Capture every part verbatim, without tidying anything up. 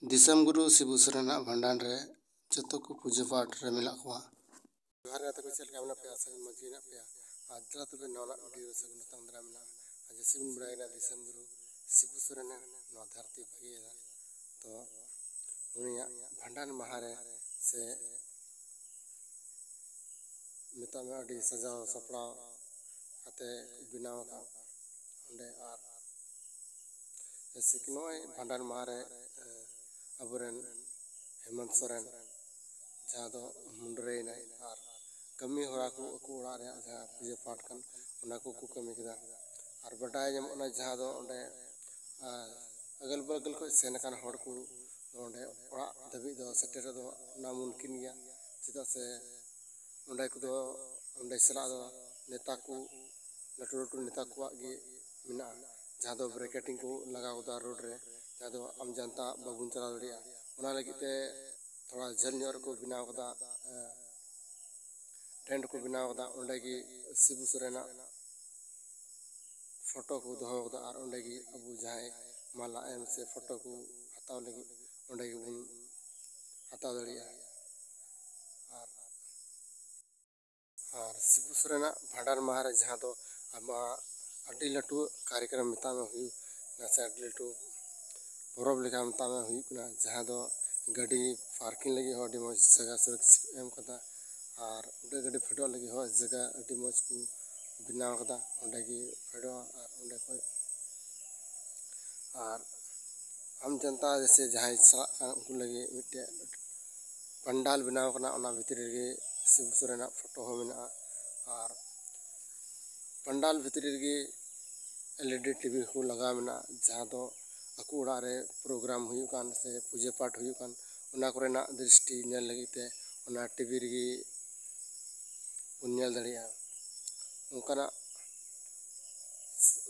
ᱫᱤᱥᱚᱢ ᱜᱩᱨᱩ ᱥᱤᱵᱩ ᱥᱚᱨᱮᱱᱟᱜ ᱵᱷᱟᱸᱰᱟᱱ ᱨᱮ ᱡᱚᱛᱚ ᱠᱚ ᱯᱩᱡᱟᱹ ᱯᱟᱴ ᱨᱮ ᱢᱮᱱᱟᱜ ᱠᱚᱣᱟ᱾ ᱡᱚᱦᱟᱨ ᱜᱟᱛᱮ ᱠᱚ, ᱪᱮᱫ ᱞᱮᱠᱟ ᱢᱮᱱᱟᱜ ᱯᱮᱭᱟ? ᱟᱥᱟ ᱠᱚᱨᱮ ᱢᱚᱡᱽ ᱜᱮ ᱢᱮᱱᱟᱜ ᱯᱮᱭᱟ᱾ ᱟᱨ ᱫᱮᱞᱟ ᱛᱚᱵᱮ ᱱᱟᱣᱟ ᱱᱟᱜ video ᱥᱟᱹᱜᱩᱱ ᱟᱛᱟᱝ ᱫᱟᱨᱟᱢ ᱢᱮᱱᱟᱜᱼᱟ᱾ ᱟᱨ ᱡᱮᱥᱮ ᱵᱚᱱ ᱵᱟᱲᱟᱭ ᱠᱟᱱᱟ, ᱫᱤᱥᱚᱢ ᱜᱩᱨᱩ ᱥᱤᱵᱩ ᱥᱚᱨᱮᱱ ᱱᱚᱣᱟ ᱫᱷᱟᱹᱨᱛᱤ ᱵᱟᱹᱜᱤᱭᱟᱫᱟ᱾ ᱛᱚ ᱩᱱᱤᱭᱟᱜ ᱵᱷᱟᱸᱰᱟᱱ ᱢᱟᱦᱟ ᱨᱮ ᱥᱮ ᱢᱮᱛᱟᱜ ᱢᱮ ᱟᱹᱰᱤ ᱥᱟᱡᱟᱣ ᱥᱟᱯᱲᱟᱣ ᱠᱟᱛᱮ ᱵᱮᱱᱟᱣ ᱟᱠᱟᱫ ᱚᱸᱰᱮ᱾ ᱟᱨ ᱡᱮᱥᱮ ᱠᱤ ᱱᱚᱜᱼᱚᱭ ᱵᱷᱟᱸᱰᱟᱱ ᱢᱟᱦᱟ ᱨᱮ, ᱮ, ᱟᱵᱚᱨᱮᱱ ᱦᱮᱢᱚᱱᱛ ᱥᱚᱨᱮᱱ ᱡᱟᱦᱟᱸ ᱫᱚ ᱢᱩᱰᱨᱟᱹᱭᱮᱱᱟᱭ, ᱟᱨ ᱠᱟᱹᱢᱤ ᱦᱚᱨᱟ ᱠᱚ ᱟᱠᱚ ᱚᱲᱟᱜ ᱨᱮᱭᱟᱜ ᱡᱟᱦᱟᱸ ᱯᱩᱡᱟᱹ ᱯᱟᱴ ᱠᱟᱱ ᱚᱱᱟ ᱠᱚᱠᱚ ᱠᱟᱹᱢᱤ ᱠᱮᱫᱟ᱾ ᱟᱨ ᱵᱟᱰᱟᱭ ᱧᱟᱢᱚᱜ ᱠᱟᱱᱟ ᱡᱟᱦᱟᱸ ᱫᱚ ᱚᱸᱰᱮ, ᱟᱨ ᱟᱜᱟᱞ ᱵᱟᱜᱟᱞ ᱠᱷᱚᱱ ᱥᱮᱱ ᱟᱠᱟᱱ ᱦᱚᱲ ᱠᱚ ᱚᱸᱰᱮ ᱚᱲᱟᱜ ᱫᱷᱟᱹᱵᱤᱡ ᱫᱚ ᱥᱮᱴᱮᱨ ᱫᱚ ᱱᱟᱢᱩᱢᱠᱤᱱ ᱜᱮᱭᱟ, ᱪᱮᱫᱟᱜ ᱥᱮ ᱚᱸᱰᱮ ᱠᱚᱫᱚ, ᱚᱸᱰᱮ ᱪᱟᱞᱟᱜ ᱫᱚ ᱱᱮᱛᱟ ᱠᱚ, ᱞᱟᱹᱴᱩ ᱞᱟᱹᱴᱩ ᱱᱮᱛᱟ ᱠᱚᱣᱟᱜ ᱜᱮ ᱢᱮᱱᱟᱜᱼᱟ, ᱡᱟᱦᱟᱸ ᱫᱚ barricading ᱠᱚ ᱞᱟᱜᱟᱣ ᱠᱟᱫᱟ road ᱨᱮ, ᱡᱟᱦᱟᱸ ᱫᱚ ᱟᱢ ᱡᱟᱱᱛᱟ ᱵᱟᱵᱚᱱ ᱪᱟᱞᱟᱣ ᱫᱟᱲᱮᱭᱟᱜᱼᱟ᱾ ᱚᱱᱟ ᱞᱟᱹᱜᱤᱫ ᱛᱮ ᱛᱷᱚᱲᱟ ᱡᱷᱟᱹᱞ ᱧᱚᱜ ᱨᱮᱠᱚ ᱵᱮᱱᱟᱣ ᱠᱟᱫᱟ, ᱮ, tent ᱠᱚ ᱵᱮᱱᱟᱣ ᱠᱟᱫᱟ᱾ ᱚᱸᱰᱮ ᱜᱮ ᱥᱤᱵᱩ ᱥᱚᱨᱮᱱᱟᱜ photo ᱠᱚ ᱫᱚᱦᱚ ᱠᱟᱫᱟ, ᱟᱨ ᱚᱸᱰᱮ ᱜᱮ ᱟᱵᱚ ᱡᱟᱦᱟᱸᱭ ᱢᱟᱞᱟ ᱮᱢ ᱥᱮ photo ᱠᱚ ᱦᱟᱛᱟᱣ ᱞᱟᱹᱜᱤᱫ ᱚᱸᱰᱮ ᱜᱮᱵᱚᱱ ᱦᱟᱛᱟᱣ ᱫᱟᱲᱮᱭᱟᱜᱼᱟ᱾ ᱟᱨ ᱟᱨ ᱥᱤᱵᱩ ᱥᱚᱨᱮᱱᱟᱜ ᱵᱷᱟᱸᱰᱟᱱ ᱢᱟᱦᱟ ᱨᱮ ᱡᱟᱦᱟᱸ ᱫᱚ ᱟᱢᱟᱜ ᱟᱹᱰᱤ ᱞᱟᱹᱴᱩ ᱠᱟᱨᱭᱚᱠᱨᱚᱢ ᱢᱮᱛᱟᱜ ᱢᱮ ᱦᱩᱭᱩᱜ ᱠᱟᱱᱟ, ᱥᱮ ᱟᱹᱰᱤ ᱞᱟᱹᱴᱩ ᱯᱚᱨᱚᱵᱽ ᱞᱮᱠᱟ ᱢᱮᱛᱟᱜ ᱢᱮ ᱦᱩᱭᱩᱜ ᱠᱟᱱᱟ, ᱡᱟᱦᱟᱸ ᱫᱚ ᱜᱟᱹᱰᱤ parking ᱞᱟᱹᱜᱤᱫ ᱦᱚᱸ ᱟᱹᱰᱤ ᱢᱚᱡᱽ ᱡᱟᱭᱜᱟ ᱥᱩᱨᱚᱠᱥᱤᱛ ᱮᱢ ᱠᱟᱫᱟ᱾ ᱟᱨ ᱚᱸᱰᱮ ᱜᱟᱹᱰᱤ ᱯᱷᱮᱰᱚᱜ ᱞᱟᱹᱜᱤᱫ ᱦᱚᱸ ᱡᱟᱭᱜᱟ ᱟᱹᱰᱤ ᱢᱚᱡᱽ ᱠᱚ ᱵᱮᱱᱟᱣ ᱠᱟᱫᱟ, ᱚᱸᱰᱮ ᱜᱮ ᱯᱷᱮᱰᱚᱜᱼᱟ᱾ ᱟᱨ ᱚᱸᱰᱮ ᱠᱷᱚᱡ ᱟᱨ ᱟᱢ ᱡᱟᱱᱛᱟ ᱡᱮᱥᱮ ᱡᱟᱦᱟᱸᱭ ᱪᱟᱞᱟᱜ ᱠᱟᱱ ᱩᱱᱠᱩ ᱞᱟᱹᱜᱤᱫ ᱢᱤᱫᱴᱮᱡ ᱯᱟᱱᱰᱟᱞ ᱵᱮᱱᱟᱣ ᱠᱟᱱᱟ, ᱚᱱᱟ ᱵᱷᱤᱛᱨᱤ ᱨᱮᱜᱮ ᱥᱤᱵᱩ ᱥᱚᱨᱮᱱᱟᱜ photo ᱦᱚᱸ ᱢᱮᱱᱟᱜᱼᱟ᱾ ᱟᱨ ᱯᱟᱱᱰᱟᱞ ᱵᱷᱤᱛᱨᱤ ᱨᱮᱜᱮ LED TV ᱠᱚ ᱞᱟᱜᱟᱣ ᱢᱮᱱᱟᱜᱼᱟ, ᱡᱟᱦᱟᱸ ᱫᱚ ᱟᱠᱚ ᱚᱲᱟᱜ ᱨᱮ program ᱦᱩᱭᱩᱜ ᱠᱟᱱ ᱥᱮ ᱯᱩᱡᱟᱹ ᱯᱟᱴ ᱦᱩᱭᱩᱜ ᱠᱟᱱ, ᱚᱱᱟ ᱠᱚᱨᱮᱱᱟᱜ ᱫᱨᱤᱥᱴᱤ ᱧᱮᱞ ᱞᱟᱹᱜᱤᱫ ᱛᱮ ᱚᱱᱟ TV ᱨᱮᱜᱮ ᱵᱚᱱ ᱧᱮᱞ ᱫᱟᱲᱮᱭᱟᱜᱼᱟ᱾ ᱚᱱᱠᱟᱱᱟᱜ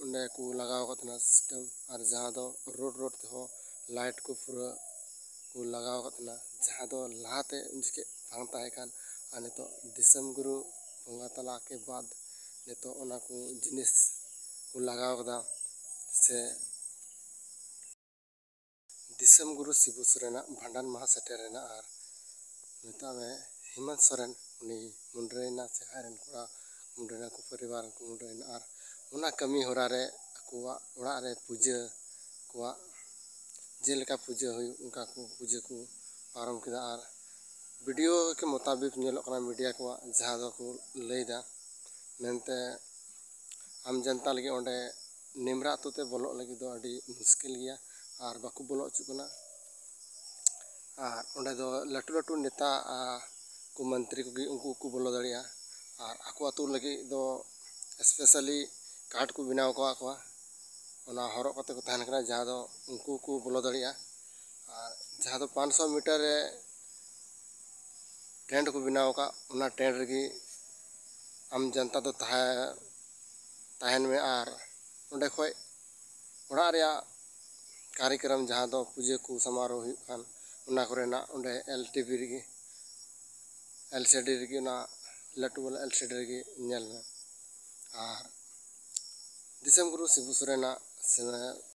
ᱚᱸᱰᱮ ᱠᱚ ᱞᱟᱜᱟᱣ ᱟᱠᱟᱫ ᱛᱟᱦᱮᱱᱟ system, ᱟᱨ ᱡᱟᱦᱟᱸ ᱫᱚ road road ᱛᱮᱦᱚᱸ light ᱠᱚ ᱯᱩᱨᱟᱹ ᱠᱚ ᱞᱟᱜᱟᱣ ᱟᱠᱟᱫ ᱛᱟᱦᱮᱱᱟ, ᱡᱟᱦᱟᱸ ᱫᱚ ᱞᱟᱦᱟᱛᱮ ᱩᱱ ᱡᱚᱠᱷᱮᱡ ᱵᱟᱝ ᱛᱟᱦᱮᱸ ᱠᱟᱱ᱾ ᱟᱨ ᱱᱤᱛᱚᱜ ᱫᱤᱥᱚᱢ ᱜᱩᱨᱩ ᱵᱚᱸᱜᱟ ᱛᱟᱞᱟ ᱠᱮ ᱵᱟᱫ ᱱᱤᱛᱚᱜ ᱚᱱᱟ ᱠᱚ ᱡᱤᱱᱤᱥ ᱠᱚ ᱞᱟᱜᱟᱣ ᱠᱟᱫᱟ, ᱥᱮ ᱫᱤᱥᱚᱢ ᱜᱩᱨᱩ ᱥᱤᱵᱩ ᱥᱚᱨᱮᱱᱟᱜ ᱵᱷᱟᱸᱰᱟᱱ ᱢᱟᱦᱟ ᱥᱮᱴᱮᱨᱮᱱᱟ᱾ ᱟᱨ ᱢᱮᱛᱟᱜ ᱢᱮ, ᱦᱮᱢᱟᱱᱛ ᱥᱚᱨᱮᱱ ᱩᱱᱤ ᱢᱩᱱᱰᱨᱟᱹᱭᱮᱱᱟ, ᱥᱮ ᱟᱡ ᱨᱮᱱ ᱠᱚᱲᱟ ᱢᱩᱱᱰᱨᱟᱹᱭᱮᱱᱟ ᱠᱚ, ᱯᱚᱨᱤᱵᱟᱨ ᱠᱚ ᱢᱩᱱᱰᱨᱟᱹᱭᱮᱱᱟ᱾ ᱟᱨ ᱚᱱᱟ ᱠᱟᱹᱢᱤ ᱦᱚᱨᱟ ᱨᱮ ᱟᱠᱚᱣᱟᱜ ᱚᱲᱟᱜ ᱨᱮ ᱯᱩᱡᱟᱹ, ᱟᱠᱚᱣᱟᱜ ᱡᱮᱞᱮᱠᱟ ᱯᱩᱡᱟᱹ ᱦᱩᱭᱩᱜ, ᱚᱱᱠᱟ ᱠᱚ ᱯᱩᱡᱟᱹ ᱠᱚ ᱯᱟᱨᱚᱢ ᱠᱮᱫᱟ᱾ ᱟᱨ ᱵᱷᱤᱰᱤᱭᱳ ᱠᱮ ᱢᱩᱛᱟᱵᱤᱠ ᱧᱮᱞᱚᱜ ᱠᱟᱱᱟ ᱢᱤᱰᱤᱭᱟ ᱠᱚᱣᱟᱜ, ᱡᱟᱦᱟᱸ ᱫᱚᱠᱚ ᱞᱟᱹᱭᱫᱟ ᱢᱮᱱᱛᱮ, ᱟᱢ ᱡᱟᱱᱛᱟ ᱞᱟᱹᱜᱤᱫ ᱚᱸᱰᱮ ᱱᱤᱢᱨᱟ ᱟᱹᱛᱩ ᱛᱮ ᱵᱚᱞᱚᱜ ᱞᱟᱹᱜᱤᱫ ᱫᱚ ᱟᱹᱰᱤ ᱢᱩᱥᱠᱤᱞ ᱜᱮᱭᱟ ᱟᱨ ᱵᱟᱠᱚ ᱵᱚᱞᱚ ᱦᱚᱪᱚᱜ ᱠᱟᱱᱟ᱾ ᱟᱨ ᱚᱸᱰᱮ ᱫᱚ ᱞᱟᱹᱴᱩ ᱞᱟᱹᱴᱩ ᱱᱮᱛᱟ, ᱟ, ᱠᱚ, ᱢᱚᱱᱛᱨᱤ ᱠᱚᱜᱮ ᱩᱱᱠᱩ ᱠᱚ ᱵᱚᱞᱚ ᱫᱟᱲᱮᱭᱟᱜᱼᱟ᱾ ᱟᱨ ᱟᱠᱚ ᱟᱹᱛᱩ ᱞᱟᱹᱜᱤᱫ ᱫᱚ ᱥᱯᱮᱥᱟᱞᱤ ᱠᱟᱨᱰ ᱠᱚ ᱵᱮᱱᱟᱣ ᱟᱠᱟᱫ ᱠᱚᱣᱟ, ᱚᱱᱟ ᱦᱚᱨᱚᱜ ᱠᱟᱛᱮ ᱠᱚ ᱛᱟᱦᱮᱱ ᱠᱟᱱᱟ, ᱡᱟᱦᱟᱸ ᱫᱚ ᱩᱱᱠᱩ ᱠᱚ ᱵᱚᱞᱚ ᱫᱟᱲᱮᱭᱟᱜᱼᱟ᱾ ᱟᱨ ᱡᱟᱦᱟᱸ ᱫᱚ ᱯᱟᱸᱪᱥᱚ ᱢᱤᱴᱟᱨ ᱨᱮ ᱴᱮᱱᱴ ᱠᱚ ᱵᱮᱱᱟᱣ ᱟᱠᱟᱫ, ᱚᱱᱟ ᱴᱮᱱᱴ ᱨᱮᱜᱮ ᱟᱢ ᱡᱟᱱᱛᱟ ᱫᱚ ᱛᱟᱦᱮᱸ, ᱛᱟᱦᱮᱱ ᱢᱮ᱾ ᱟᱨ ᱚᱸᱰᱮ ᱠᱷᱚᱡ ᱚᱲᱟᱜ ᱨᱮᱭᱟᱜ ᱠᱟᱨᱭᱚᱠᱨᱚᱢ, ᱡᱟᱦᱟᱸ ᱫᱚ ᱯᱩᱡᱟᱹ ᱠᱚ ᱥᱟᱢᱟᱨᱳᱦ ᱦᱩᱭᱩᱜ ᱠᱟᱱ, ᱚᱱᱟ ᱠᱚᱨᱮᱱᱟᱜ ᱚᱸᱰᱮ ᱮᱞ ᱴᱤ ᱵᱷᱤ ᱨᱮᱜᱮ, ᱮᱞ ᱥᱤ ᱰᱤ ᱨᱮᱜᱮ, ᱚᱱᱟ ᱞᱟᱹᱴᱩ ᱵᱟᱞᱟ ᱮᱞ ᱥᱤ ᱰᱤ ᱨᱮᱜᱮ ᱧᱮᱞ ᱢᱮ᱾ ᱟᱨ ᱫᱤᱥᱚᱢ ᱜᱩᱨᱩ ᱥᱤᱵᱩ ᱥᱚᱨᱮᱱᱟᱜ ᱥᱮ